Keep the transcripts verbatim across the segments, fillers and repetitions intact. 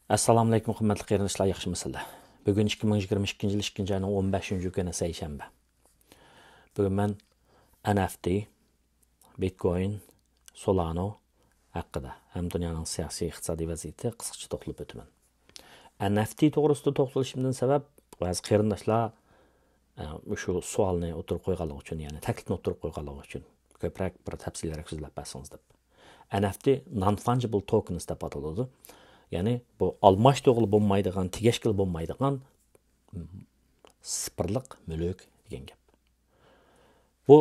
ئەسسالامۇئەلەيكۇم، ھۆرمەتلىك قېرىنداشلار، ياخشىمۇسىلەر؟ بۈگۈن ئىككى مىڭ يىگىرمە ئىككىنچى يىل ئىككىنچى ئاينىڭ ئون بەشىنچى كۈنى، سەيشەنبە. بۈگۈن مەن ئەن ئەف تى، بىتكوين، سولانا ھەققىدە ھەم دۇنيانىڭ سىياسىي، ئىقتىسادىي ۋەزىيىتى قىسقىچە توختىلىپ ئۆتىمەن. ئەن ئەف تى توغرىسىدا توختىلىشىمدىن سەۋەب، بەزى قېرىنداشلار، ئە، مۇشۇ سوئالنى ئوتتۇرىغا قويغانلىقى ئۈچۈن، يەنى تەكلىپنى ئوتتۇرىغا قويغانلىقى ئۈچۈن، كۆپرەك بىر تەپسىلىيرەك سۆزلەپ بەرسىڭىز دەپ. ئەن ئەف تى non-fungible tokens دەپ ئاتىلىدۇ. يەنى بۇ ئالماشتۇرغىلى بولمايدىغان، تېگىشكىلى بولمايدىغان، م، سىفىرلىق مۈلۈك دېگەن گەپ. بۇ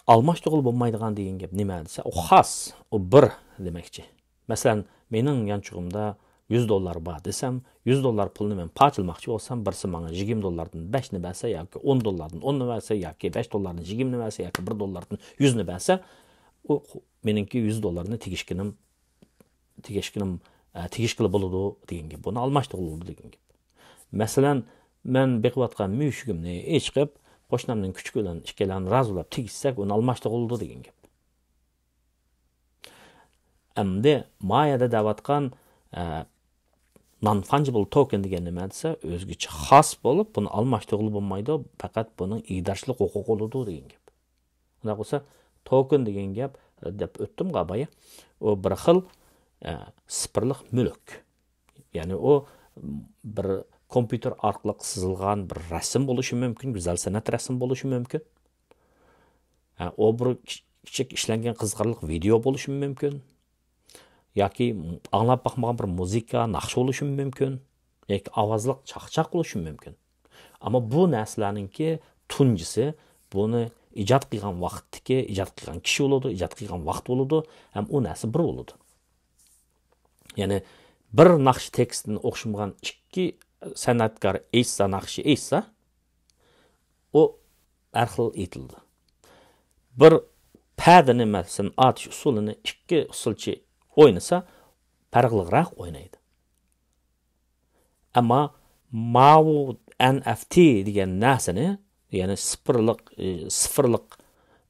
ئالماشتۇرغىلى بولمايدىغان دېگەن گەپ نېمە دېسە، ئۇ خاس، ئۇ بىر دېمەكچى. مەسىلەن، مېنىڭ يانچۇقۇمدا يۈز دوللار بار دېسەم، يۈز دوللار پۇلنى مەن پارچىلىماقچى بولسام، بىرسى ماڭا يىگىرمە دوللاردىن بەشنى بەرسە ياكى ئون دوللاردىن ئوننى بەرسە ياكى بەش دوللاردىن يىگىرمىنى بەرسە ياكى بىر دوللاردىن يۈزنى بەرسە، ئۇ مېنىڭكى يۈز دوللارنى تېگىشكىنىم، تېگىشكىنىم، ئە، تېگىشكىلى بولىدۇ دېگەن گەپ. بۇنى ئالماشتۇرغىلى بولىدۇ دېگەن گەپ. مەسىلەن، مەن بېقىۋاتقان مۈشۈكۈمنى ئېچىقىپ، قوشنامنىڭ كۈچۈكى بىلەن ئىككىيلەن رازى بولۇپ تېگىشسەك، ئۇنى ئالماشتۇرغىلى بولىدۇ دېگەن گەپ. ئەمدى ما يەردە دەۋاتقان، ئە، non-fungible token دېگەن نېمە دېسە، ئۆزگىچە خاس بولۇپ، بۇنى ئالماشتۇرغىلى بولمايدۇ، پەقەت بۇنىڭ ئىگىدارچىلىق ھوقۇقى بولىدۇ دېگەن گەپ. ئۇنداق بولسا، توكېن دېگەن گەپ، دەپ ئۆتتۈمغۇ بايا، ئۇ بىر خىل، ئە، سىفىرلىق مۈلۈك. يەنى ئۇ بىر كومپيۇتېر ئارقىلىق سىزىلغان بىر رەسىم بولۇشى مۇمكىن، گۈزەل سەنئەت رەسىمى بولۇشى مۇمكىن. ئە، ئۇ بىر كىچ-، كىچىك ئىشلەنگەن قىزىقارلىق ۋىدېئو بولۇشى مۇمكىن. ياكى ئاڭلاپ باقمىغان بىر مۇزىكا، ناخشا بولۇشى مۇمكىن. ياكى ئاۋازلىق چاقچاق بولۇشى مۇمكىن. ئەمما بۇ نەرسىلەرنىڭكى تۇنجىسى، بۇنى ئىجاد قىلغان ۋاقىتتىكى، ئىجاد قىلغان كىشى بولىدۇ، ئىجاد قىلغان ۋاقىت بولىدۇ، ھەم ئۇ نەرسە بىر بولىدۇ. يەنى بىر ناخشا تېكىستىنى ئوخشىمىغان ئىككى سەنئەتكار ئېيتسا، ناخشا ئېيتسا، ئۇ ھەر خىل ئېيتىلىدۇ. بىر پەدىنى، مەسىلەن، ئاتىش ئۇسۇلىنى ئىككى ئۇسسۇلچى ئوينىسا، پەرقلىقراق ئوينايدۇ. ئەمما ماۋۇ ئەن ئەف تى دېگەن نەرسىنى، يەنى سىفىرلىق، ئى، سىفىرلىق،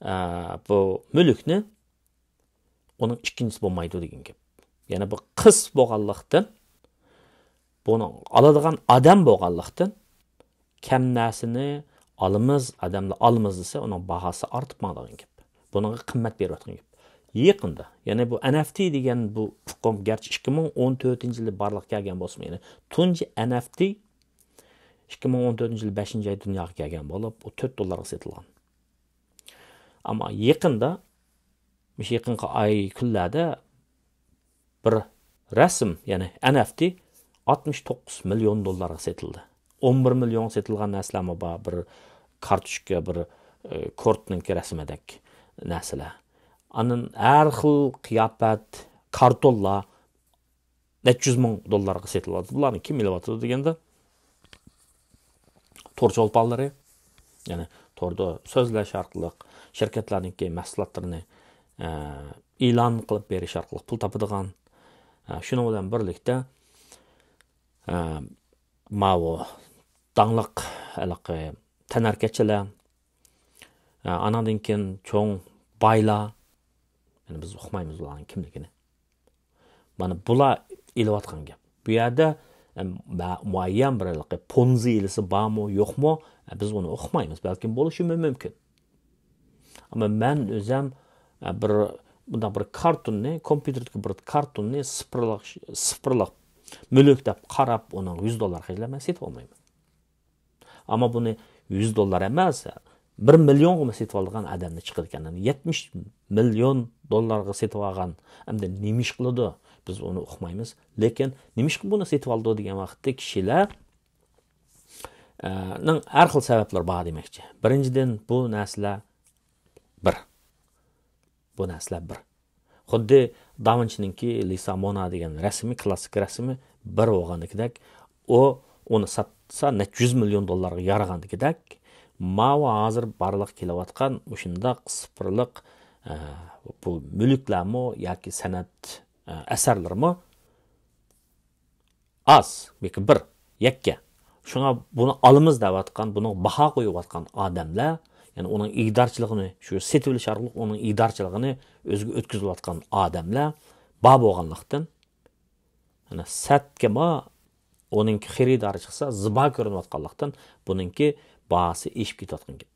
ئە، بۇ مۈلۈكنى، ئۇنىڭ ئىككىنچىسى بولمايدۇ دېگەن گەپ. يەنى بۇ قىس بولغانلىقتىن، بۇنى ئالىدىغان ئادەم بولغانلىقتىن، كەم نەرسىنى ئالىمىز، ئادەملەر ئالىمىز دېسە، ئۇنىڭ باھاسى ئارتىپ ماڭىدىغان گەپ. بۇنىڭغا قىممەت بېرىۋاتقان گەپ. يېقىندا، يەنى بۇ ئەن ئەف تى دېگەن بۇ ئۇقۇم گەرچە ئىككى مىڭ ئون تۆتىنچى يىلى بارلىققا كەلگەن بولسىمۇ، يەنى تۇنجى ئەن ئەف تى ئىككى مىڭ ئون تۆتىنچى يىلى بەشىنچى ئاي دۇنياغا كەلگەن بولۇپ، ئۇ تۆت دوللارغا سېتىلغان. ئەمما يېقىندا، مۇشۇ يېقىنقى ئاي، كۈنلەردە بىر رەسىم، يەنى ئەن ئەف تى ئاتمىش توققۇز مىليون دوللارغا سېتىلدى. ئون بىر مىليونغا سېتىلغان نەرسىلەرمۇ بار، بىر كارتوچكا، بىر، ئە، كورتنىڭكى رەسىمىدەك نەرسىلەر. ئاندىن ھەر خىل قىياپەت، كارتونلار نەچچە يۈز مىڭ دوللارغا سېتىلىۋاتىدۇ. بۇلارنى كىم ئېلىۋاتىدۇ دېگەندە، تور چولپانلىرى، يەنى توردا سۆزلەش ئارقىلىق شىركەتلەرنىڭكى مەھسۇلاتلىرىنى، ئە، ئېلان قىلىپ بېرىش ئارقىلىق پۇل تاپىدىغان، ئە، شۇنىڭ بىلەن بىرلىكتە، ئە، ماۋۇ داڭلىق ھېلىقى تەنھەرىكەتچىلەر، ئە، ئاناندىن كېيىن چوڭ بايلار، يەنى بىز ئۇقمايمىز ئۇلارنىڭ كىملىكىنى. مانا بۇلار ئېلىۋاتقان گەپ. بۇ يەردە، ئەم، مە-، مۇئەييەن بىر ھېلىقى پونزى ھىيلىسى بارمۇ، يوقمۇ، ئە، بىز ئۇنى ئۇقمايمىز. بەلكىم بولۇشىمۇ مۇمكىن. ئەمما مەن ئۆزەم، ئە، بىر، بۇنداق بىر كارتوننى، كومپيۇتېردىكى بىر كارتوننى سىفىرلىق، سىفىرلىق مۈلۈك دەپ قاراپ، ئۇنىڭغا يۈز دوللار خەجلەپ مەن سېتىۋالمايمەن. ئەمما بۇنى يۈز دوللار ئەمەس، بىر مىليونغىمۇ سېتىۋالىدىغان ئادەمنى چىقىدىكەن. يەتمىش مىليون دوللارغا سېتىۋالغان ئەمدى نېمە ئىش قىلىدۇ؟ بىز ئۇنى ئۇقمايمىز. لېكىن نېمىشقا بۇنى سېتىۋالىدۇ دېگەن ۋاقىتتا كىشىلەر، ئە، نىڭ ھەر خىل سەۋەبلىرى بار دېمەكچى. بىرىنچىدىن، بۇ نەرسىلەر بىر. بۇ نەرسىلەر بىر. خۇددى داۋىنچىنىڭكى لىسا مونا دېگەن رەسىمى، كلاسسىك رەسىمى بىر بولغاندىكىدەك، ئۇ ئۇنى ساتسا نەچچە يۈز مىليون دوللارغا يارىغاندىكىدەك، ماۋۇ ھازىر بارلىققا كېلىۋاتقان مۇشۇنداق سىفىرلىق، ئە، بۇ مۈلۈكلەرمۇ ياكى سەنئەت، ئە، ئەسەرلىرىمۇ ئاز، بەلكى بىر، يەككە. شۇڭا بۇنى ئالىمىز دەۋاتقان، بۇنىڭغا باھا قويۇۋاتقان ئادەملەر، يەنى ئۇنىڭ ئىگىدارچىلىقىنى، شۇ سېتىۋېلىش ئارقىلىق ئۇنىڭ ئىگىدارچىلىقىنى ئۆزىگە ئۆتكۈزۈۋاتقان ئادەملەر بار بولغانلىقتىن، سەتكىما ئۇنىڭكى خېرىدارى چىقسا، زىبا كۆرۈنۈۋاتقانلىقتىن بۇنىڭكى باھاسى ئېشىپ كېتىۋاتقان گەپ.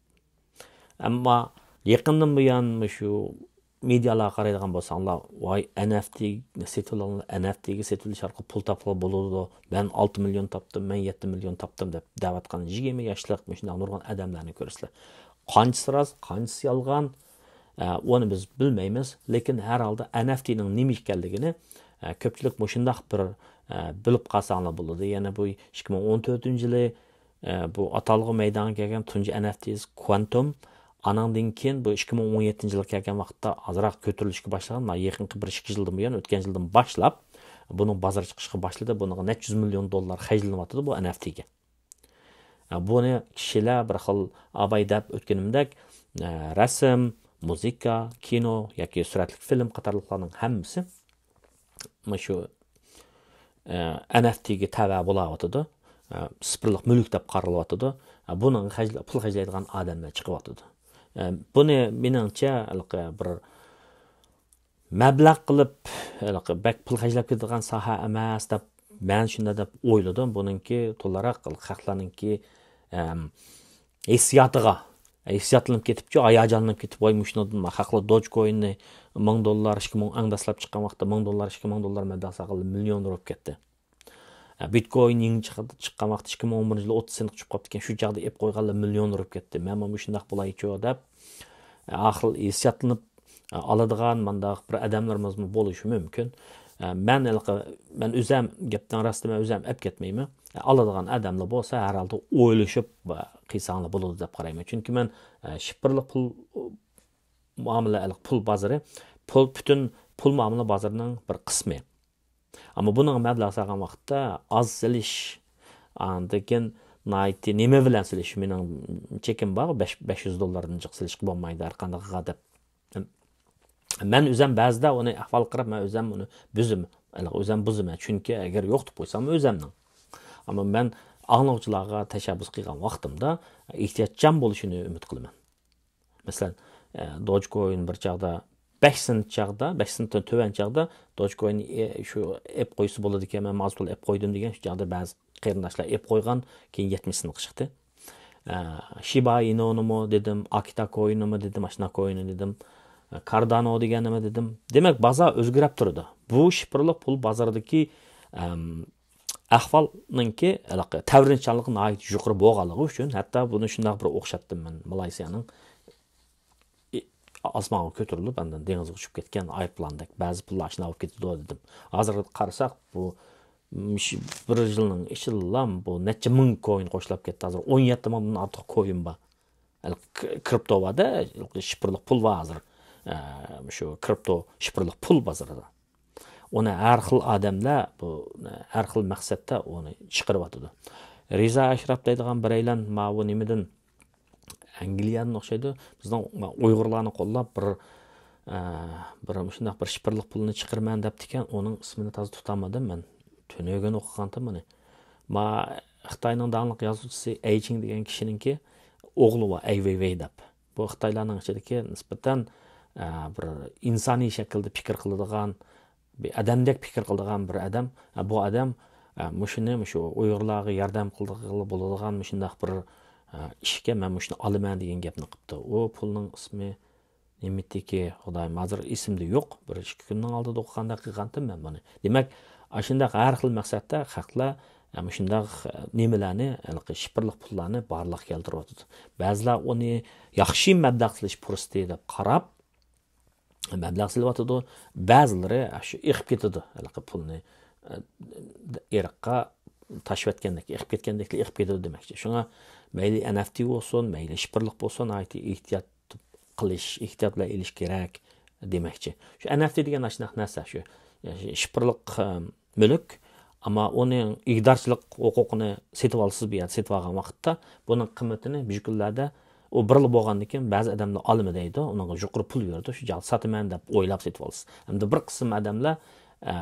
ئەمما يېقىندىن بۇيان مۇشۇ مېدىيالارغا قارايدىغان بولساڭلار، ۋاي، ئەن ئەف تى سېتىۋېلىڭلار، ئەن ئەف تىگە سېتىۋېلىش ئارقىلىق پۇل تاپقىلى بولىدۇ، مەن ئالتە مىليون تاپتىم، مەن يەتتە مىليون تاپتىم دەپ دەۋاتقان يىگىرمە ياشلىق مۇشۇنداق نۇرغۇن ئادەملەرنى كۆرىسىلەر. قانچىسى راست، قانچىسى يالغان، ئە، ئۇنى بىز بىلمەيمىز. لېكىن ھەر ھالدا ئەن ئەف تىنىڭ نېمە ئىكەنلىكىنى، ئە، كۆپچىلىك مۇشۇنداق بىر، ئە، بىلىپ قالساڭلار بولىدۇ. يەنە بۇ ئىككى مىڭ ئون تۆتىنچى يىلى، ئە، بۇ ئاتالغۇ مەيدانغا كەلگەن تۇنجى ئەن ئەف تى كوانتوم. ئانىڭدىن كېيىن بۇ ئىككى مىڭ ئون يەتتىنچى يىلغا كەلگەن ۋاقىتتا ئازراق كۆتۈرۈلۈشكە باشلىغان. مانا يېقىنقى بىر ئىككى يىلدىن بۇيان، ئۆتكەن يىلدىن باشلاپ بۇنىڭ بازارغا چىقىشقا باشلىدى. بۇنىڭغا نەچچە يۈز مىليون دوللار خەجلىنىۋاتىدۇ بۇ ئەن ئەف تىگە. بۇنى كىشىلەر بىر خىل، ئاباي دەپ ئۆتكىنىمدەك، ئە، رەسىم، مۇزىكا، كىنو ياكى سۈرەتلىك فىلىم قاتارلىقلارنىڭ ھەممىسى مۇشۇ، ئە، ئەن ئەف تىگە تەۋە بولاۋاتىدۇ. ئە، سىپىرلىق مۈلۈك دەپ قارىلىۋاتىدۇ. ئە، بۇنىڭغا خەجلە-، پۇل خەجلەيدىغان ئادەملەر چىقىۋاتىدۇ. ئە، بۇنى مېنىڭچە ھېلىقى بىر مەبلەغ قىلىپ، ھېلىقى بەك پۇل خەجلەپ كېتىدىغان ساھە ئەمەس دەپ مەن شۇنداق دەپ ئويلىدىم. بۇنىڭكى تولىراق خەقلەرنىڭكى، ئەم، ھېسسىياتىغا، ھېسسىياتلىنىپ كېتىپچۇ، ھاياجانلىنىپ كېتىپ، ۋاي، مۇشۇنىڭدىن خەقلەر دوج كويىننى مىڭ دوللار، ئىككى مىڭ ئەڭ دەسلەپ چىققان ۋاقىتتا مىڭ دوللار، ئىككى مىڭ دوللار مەبلەغ سالغانلار مىليونېر بولۇپ كەتتى. بىتكوين يېڭى چىق-، چىققان ۋاقىتتا ئىككى مىڭ ئون بىرىنچى يىلى ئوتتۇز سېنتقا چۈشۈپ قاپتىكەن، شۇ چاغدا ئېپ قويغانلار مىليونېر بولۇپ كەتتى. مەنمۇ مۇشۇنداق بولايچۇ دەپ، ئاخىر ھېسسىياتلىنىپ ئالىدىغان مانداق بىر ئادەملىرىمىزمۇ بولۇشى مۇمكىن. مەن ھېلىقى، مەن ئۆزەم، گەپنىڭ راستى، مەن ئۆزەم ئەپ كەتمەيمەن. ئالىدىغان ئادەملەر بولسا، ھەر ھالدا ئويلىشىپ قىلساڭلار بولىدۇ دەپ قارايمەن. چۈنكى مەن، ئە، شىفىرلىق پۇل مۇئامىلە، پۇل بازىرى، پۇل، پۈتۈن پۇل مۇئامىلە بازىرىنىڭ بىر قىسمى. ئەمما بۇنىڭغا مەبلەغ سالغان ۋاقىتتا ئاز سېلىش، ئاندىن كېيىن ناھايىتى نېمە بىلەن سېلىش، مېنىڭ چېكىم بار، بەش، بەش يۈز دوللاردىن جىق سېلىشقا بولمايدۇ ھەر قانداقىغا دەپ. مەن ئۆزەم بەزىدە ئۇنى ئەھۋالغا قاراپ، مەن ئۆزەم ئۇنى بۈزىمەن، ئۆزەم بۇزىمەن، چۈنكى ئەگەر يوق دەپ قويسام ئۆزەمنىڭ. ئەمما مەن ئاڭلىغۇچىلارغا تەشەببۇس قىلغان ۋاقتىمدا ئېھتىياتچان بولۇشىنى ئۈمىد قىلىمەن. مەسىلەن، ئە، دوجكوين بىر چاغدا بەش سېنت چاغدا، بەش سېنتتىن تۆۋەن چاغدا دوجكوين، ئە، شۇ ئېپ قويسا بولىدىكەن، مەن ئاز تولا ئېپ قويدۇم دېگەن، شۇ چاغدا بەزى قېرىنداشلار ئېپ قويغان، كېيىن يەتمىش سېنتقا چىقتى. ئە، شىبا ئىنونىمۇ دېدىم، ئاكىتا كويىنىمۇ دېدىم، ئاشنا كويىنى دېدىم، ئە، كاردانو دېگەننىمۇ دېدىم. دېمەك، بازار ئۆزگىرەپ تۇرىدۇ. بۇ شىفىرلىق پۇل بازىرىدىكى، ئەم، ئەھۋالنىڭكى ھېلىقى تەۋرىنىشچانلىقى ناھايىتى يۇقىرى بولغانلىقى ئۈچۈن، ھەتتا بۇنى شۇنداق بىر ئوخشاتتىم مەن، مالايسىيانىڭ ئاسمانغا كۆتۈرۈلۈپ، ئاندىن دېڭىزغا ئۇچۇپ كەتكەن ئايروپىلاندەك بەزى پۇللار ئاشۇنداق بولۇپ كېتىدۇ دېدىم. ھازىر قارىساق، بۇ مۇشۇ بىر يىلنىڭ ئىچىدىلا بۇ نەچچە مىڭ كوين قوشۇلۇپ كەتتى. ھازىر ئون يەتتە مىڭدىن ئارتۇق كوين بار. ھېلىقى ك-، كرىپتو بار-دە، شىفىرلىق پۇل بار ھازىر. ئە، شۇ كرىپتو شىفىرلىق پۇل بازىرىدا. ئۇنى ھەر خىل ئادەملەر، بۇ، ھەر خىل مەقسەتتە ئۇنى چىقىرىۋاتىدۇ. رىزا ئەشراپ دەيدىغان بىرەيلەن ماۋۇ نېمىدىن، ئەنگلىيەدىن ئوخشايدۇ. بىزنىڭ ئۇيغۇرلارنى قوللاپ بىر، ئە، بىر مۇشۇنداق بىر شىفىرلىق پۇلنى چىقىرىمەن دەپتىكەن، ئۇنىڭ ئىسمىنى تازا تۇتالمىدىم مەن. تۈنۈگۈن ئوقۇغانتىم بۇنى. ما، خىتاينىڭ داڭلىق يازغۇچىسى ئەي چىڭ دېگەن كىشىنىڭكى ئوغلى بار، ئەي ۋېيۋېي دەپ. بۇ خىتايلارنىڭ ئىچىدىكى نىسبەتەن، ئە، بىر ئىنسانىي شەكىلدە پىكىر قىلىدىغان، بىر ئادەمدەك پىكىر قىلىدىغان بىر ئادەم. ئە، بۇ ئادەم، ئە، مۇشۇنى، مۇشۇ ئۇيغۇرلارغا ياردەم قىلغىلى بولىدىغان مۇشۇنداق بىر، ئە، ئىشكە مەن مۇشۇنى ئالىمەن دېگەن گەپنى قىپتۇ. ئۇ پۇلنىڭ ئىسمى نېمىتىكى، خۇدايىم، ھازىر ئېسىمدە يوق. بىر ئىككى كۈننىڭ ئالدىدا ئوقۇغاندەك قىلغانتىم مەن بۇنى. دېمەك، ئاشۇنداق ھەر خىل مەقسەتتە خەقلەر، ئە، مۇشۇنداق، ئە، نېمىلەرنى، ھېلىقى شىفىرلىق پۇللارنى بارلىققا كەلتۈرۈۋاتىدۇ. بەزىلەر ئۇنى ياخشى مەبلەغ سېلىش پۇرسىتى دەپ قاراپ، مەبلەغ سېلىۋاتىدۇ. بەزىلىرى شۇ ئېقىپ كېتىدۇ. ھېلىقى پۇلنى، ئە، ئېرىققا تاشىۋەتكەندەك، ئېقىپ كەتكەندەكلا ئېقىپ كېتىدۇ دېمەكچى. شۇڭا مەيلى ئەن ئەف تى بولسۇن، مەيلى شىفىرلىق بولسۇن، ناھايىتى ئېھتىيات قىلىش، ئېھتىيات بىلەن ئېلىش كېرەك دېمەكچى. شۇ ئەن ئەف تى دېگەن ئاشۇنداق نەرسە، شۇ، شۇ شىفىرلىق، ئە، مۈلۈك، ئەمما ئۇنىڭ ئىگىدارچىلىق ھوقۇقىنى سېتىۋالىسىز بۇ يەردە، سېتىۋالغان ۋاقىتتا بۇنىڭ قىممىتىنى بۈگۈنكى كۈنلەردە ئۇ بىرلا بولغاندىن كېيىن بەزى ئادەملەر ئالىمەن دەيدۇ، ئۇنىڭغا يۇقىرى پۇل بېرىدۇ، شۇ چاغدا ساتىمەن دەپ ئويلاپ سېتىۋالىسىز. ئەمدى بىر قىسىم ئادەملەر، ئە،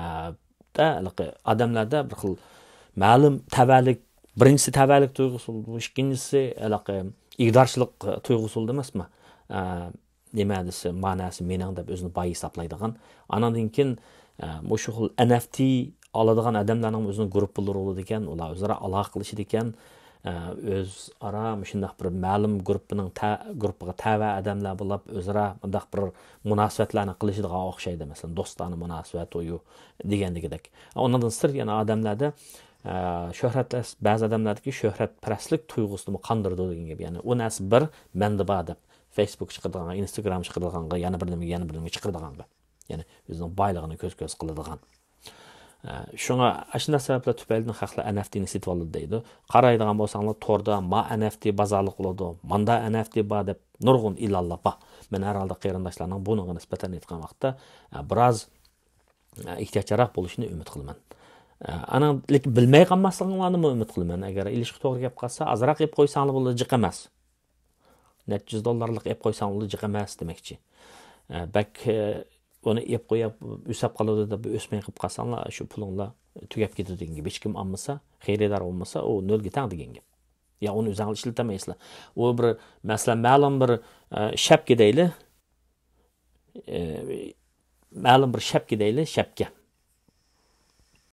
دە، ھېلىقى ئادەملەردە بىر خىل مەلۇم تەۋەلىك، بىرىنچىسى تەۋەلىك تۇيغۇسى بولىدۇ، ئىككىنچىسى ھېلىقى ئىگىدارچىلىق تۇيغۇسى بولىدۇ ئەمەسمۇ؟ ئە، نېمە دېسە، ماناسى مېنىڭ دەپ ئۆزىنى باي ھېسابلايدىغان. ئانىڭدىن كېيىن، ئە، مۇشۇ خىل ئەن ئەف تى ئالىدىغان ئادەملەرنىڭ ئۆزىنىڭ گۇرۇپپىلىرى بولىدىكەن، ئۇلار ئۆزئارا ئالاقە قىلىشىدىكەن. ئە، ئۆزئارا مۇشۇنداق بىر مەلۇم گۇرۇپپىنىڭ تە-، گۇرۇپپىغا تەۋە ئادەملەر بولۇپ، ئۆزئارا مۇنداق بىر مۇناسىۋەتلەرنى قىلىشىدىغان ئوخشايدۇ. مەسىلەن، دوستانە مۇناسىۋەت، ئۇيۇ دېگەندىكىدەك. ئۇنىڭدىن سىرت يەنە ئادەملەردە، ئە، شۆھرەتلەش، بەزى ئادەملەردىكى شۆھرەتپەرەسلىك تۇيغۇسىنىمۇ قاندۇرىدۇ دېگەن گەپ. يەنى ئۇ نەرسە بىر، مەندە بار دەپ، فېيسبۇك چىقىرىدىغانغا، ئىنستاگرام چىقىرىدىغانغا، يەنە بىر نېمە، يەنە بىر نېمە چىقىرىدىغانغا. يەنى ئۆزىنىڭ بايلىقىنى كۆز-كۆز قىلىدىغان. ئە، شۇڭا ئاشۇنداق سەۋەبلەر تۈپەيلىدىن خەقلەر ئەن ئەف تىنى سېتىۋالىدۇ دەيدۇ. قارايدىغان بولساڭلار، توردا ما ئەن ئەف تى بازارلىق بولىدۇ، ماندا ئەن ئەف تى بار دەپ نۇرغۇن ئېلانلار بار. مەن ھەر ھالدا قېرىنداشلارنىڭ بۇنىڭغا نىسبەتەن ئېيتقان ۋاقىتتا، ئە، بىراز، ئە، ئېھتىياتچانراق بولۇشىنى ئۈمىد قىلىمەن. ئە، ئانىڭ لېكىن بىلمەي قالماسلىقىڭلارنىمۇ ئۈمىد قىلىمەن. ئەگەر ئېلىشقا توغرا كەپ قالسا، ئازراق ئېلىپ قويساڭلار بولىدۇ، جىق ئەمەس. نەچچە يۈز دوللارلىق ئېلىپ قويساڭلار جىق ئەمەس دېمەكچى. ئە، بەك، ئە، ئۇنى ئېلىپ قويۇپ، ئۆسەپ قالىدۇ دەپ، ئۆسمەي قېلىپ قالساڭلار، شۇ پۇلۇڭلار تۈگەپ كېتىدۇ دېگەن گەپ. ھېچكىم ئالمىسا، خېرىدار بولمىسا، ئۇ نۆلگە تەڭ دېگەن گەپ. يا ئۇنى ئۆزۈڭلار ئىشلىتەلمەيسىلەر. ئۇ بىر، مەسىلەن، مەلۇم بىر، ئە، شەپكە دەيلى. ئە، مەلۇم بىر شەپكە دەيلى، شەپكە.